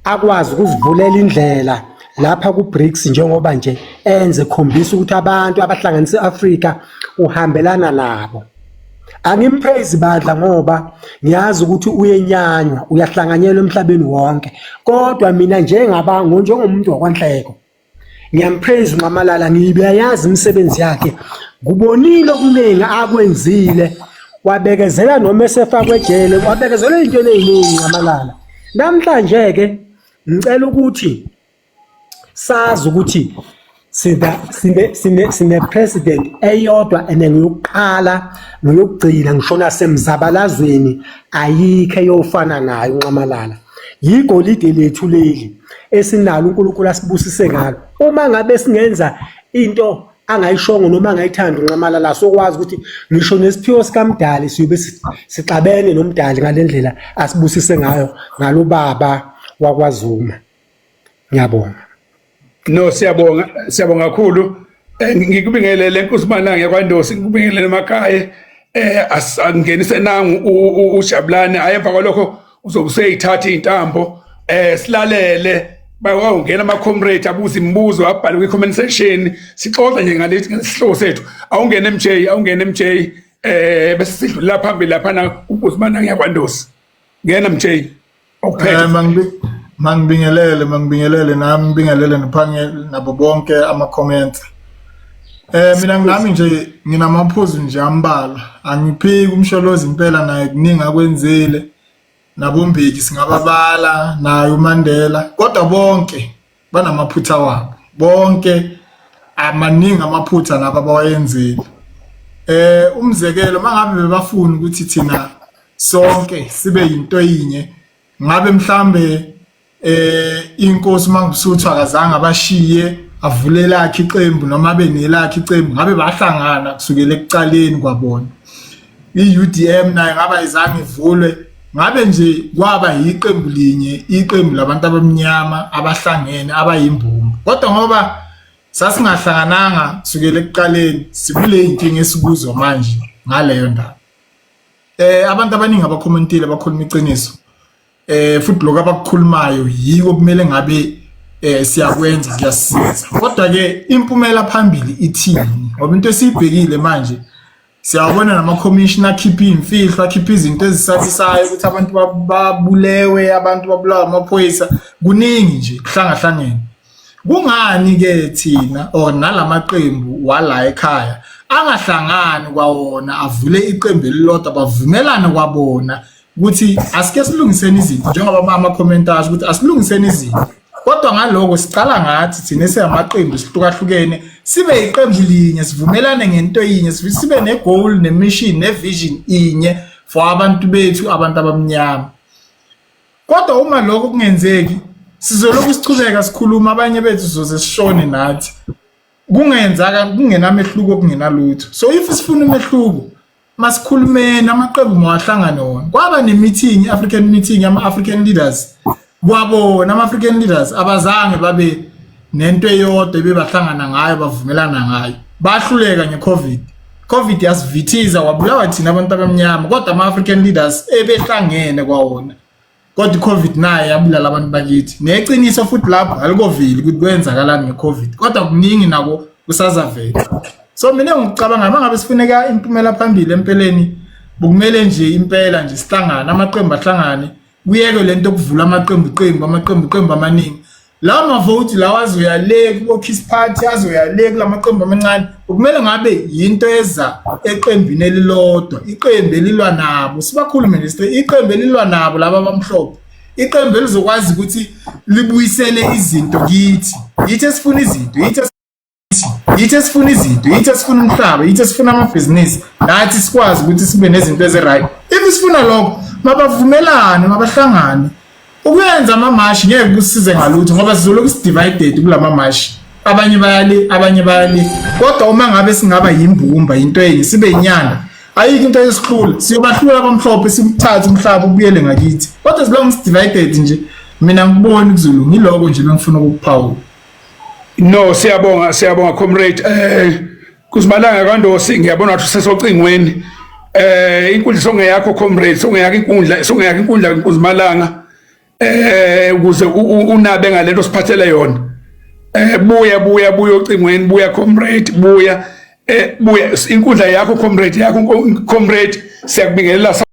akwazi ukuzivulela indlela lapha ku-BRICS, njengoba nje enze khombisa ukuthi abantu abahlanganisa i-Afrika uhambelana nabo. Angimpraise bandla ngoba ngiyazi ukuthi uyenyanywa, uyahlanganyelwa emhlabeni wonke, kodwa mina njengabango njengomuntu wakwaNhleko ngiyampraise uNxamalala, ngiyayazi imisebenzi yakhe, ngubonile okuningi akwenzile, wabekezela noma esefakwe ejele, wabekezela into eziningi uNxamalala. Namhlanje ke ngicela ukuthi sazi ukuthi sine sine sine president eyodwa ene ngiyokuqala ngiyokugcina ngisho nasemzabalazweni ayikho eyofana nayo uNxamalala. Yigolide lethu leli esinalo, uNkulunkulu asibusise ngalo. Uma ngabe singenza into angayishongo noma angayithandi uNxamalala, sokwazi ukuthi ngisho nesiphiwo sikamdali siyobe sixabene nomdali ngalendlela asibusise ngayo ngalobaba wakwaZuma. Ngiyabonga. No, siyabonga, siyabonga kakhulu. Ngikubingelele Nkosi Malanga yakwaNdosi, ngikubingelele emakhaya. Asingenise nangu uJabulani, ayemva kwalokho uzobe useyithatha intambo. Silalele bayawungena ama comrade abuza imibuzo abhale kwi comment section, sixoxe nje ngalethi ngesihloko sethu. Awungene MJ, awungene MJ, bese sidlulela phambili lapha na uNkosi Malanga yakwaNdosi. Ngena MJ. Okuphethe. Mangibingelele, mangibingelele nami, ngibingelele nephange nabo bonke ama comments. Mina nami nje nginamaphuzu nje ambalwa. Angiphiki uMsholozi impela naye kuningi akwenzile. NaboMbeki singababala, naye uMandela, kodwa bonke banamaphutha wabo. Bonke amaningi amaphutha nabo abawayenzile. Umzekelo, mangabe bebafuna ukuthi thina sonke sibe yinto yinye, ngabe mhlambe inkosi Mangosuthu akazange abashiye avule lakhe iqembu noma abe nelakhe iqembu, ngabe bahlangana kusukela ekuqaleni kwabona. I-UDM nayo ngaba izange ivulwe, ngabe nje kwaba yiqembu linye, iqembu labantu abamnyama abahlangene abayimbumba. Kodwa ngoba sasingahlangananga kusukela ekuqaleni, sikule inkinga esikuzo manje ngaleyo ndaba. Abantu abaningi abakhomentile bakhuluma iqiniso, futhi lokho abakukhulumayo yiko kumele ngabe siyakwenza, kuyasiza. Kodwa ke impumela phambili ithini? Ngoba into esiyibhekile manje, siyawabona nama-commissioner akhipha iy'mfihlo, akhipha izinto ezisabisayo ukuthi abantu babulewe, abantu babulawa amaphoyisa, kuningi nje kuhlangahlangene. Kungani-ke thina or nalamaqembu wala ekhaya angahlangani kwawona, avule iqembu elilodwa, bavumelane kwabona ukuthi asike silungiseni izinto, njengoba ama-comment asho ukuthi asilungiseni izinto? Kodwa ngaloko sicala ngathi thina esingamaqembu sihlukahlukene sibe iqembu linye, sivumelane ngento yinye, sibe ne-goal, ne-mission, ne-vision inye for abantu bethu, abantu abamnyama. Kodwa uma lokho kungenzeki, sizolokhu sichubeka sikhuluma, abanye bethu sizoze sishone nathi kungenzaka kungenamehluko, kungenalutho. So if sifuna umehluko, masikhulumeni, amaqembu mawahlangane wona. Kwaba ne-meeting, i-African meeting yama-African leaders. Kwabona ama-African leaders abazange babe nento eyodwa ebebahlangana ngayo, bavumelana ngayo, bahluleka nge-COVID. COVID yasivithiza, wabulawa thina abantu abamnyama, kodwa ama-African leaders ebehlangene kwawona, kodwa i-COVID nayo yabulala abantu bakithi. Neqiniso futhi lapho alikoveli ukuthi kwenzakalani nge-COVID, kodwa kuningi nako kusazavela. So mina ngikucabanga, uma ngabe sifuneka impumela phambili empeleni, bokumele nje impela nje sihlangane, amaqembu ahlangane, kuyeke lento yokuvula amaqembu qembu amaqembu qembu amaningi. Lawa mavoti lawa azoya le kubo-Kiss Party, azoya le kulamaqembu amancane, kumele ngabe yinto eza eqembini elilodwa, iqembu elilwa nabo, sibakhulume nje, iqembu elilwa nabo laba abamhlophe, iqembu elizokwazi ukuthi libuyisele izinto kithi. Yithi esifuna izinto, yithi esifuna izinto, yithi esifuna umhlaba, yithi esifuna amabhizinisi, nathi sikwazi ukuthi sibe nezinto ezi-right. If sifuna lokho, mabavumelane, mabahlangane. Ukuyenza amamashi ngeke kusize ngalutho, ngoba sizolokhu si-divided kulama mashi, abanye bayale, abanye bayale. Kodwa uma ngabe singaba yimbumba, into enye, sibe inyanda, ayikho into esihlula, siyobahlula abamhlophe, simthathe umhlaba ubuyele ngakithi. Kodwa as long si-divided nje, mina ngiboni kuzolunga. Iloko nje bengifuna ukukuphawula. No, siyabonga, siyabonga comrade. Kuzimalanga kaNdosi, ngiyabona ukuthi usesocingweni. Inkundla songeyakho comrade, songeyakho inkundla, songeyakho inkundla Kuzimalanga. Ukuze unabe ngalento siphathele yona. Buya, buya, buya ocingweni, buya comrade, buya. Buya, inkundla yakho comrade, yakho comrade, siyakubingelela.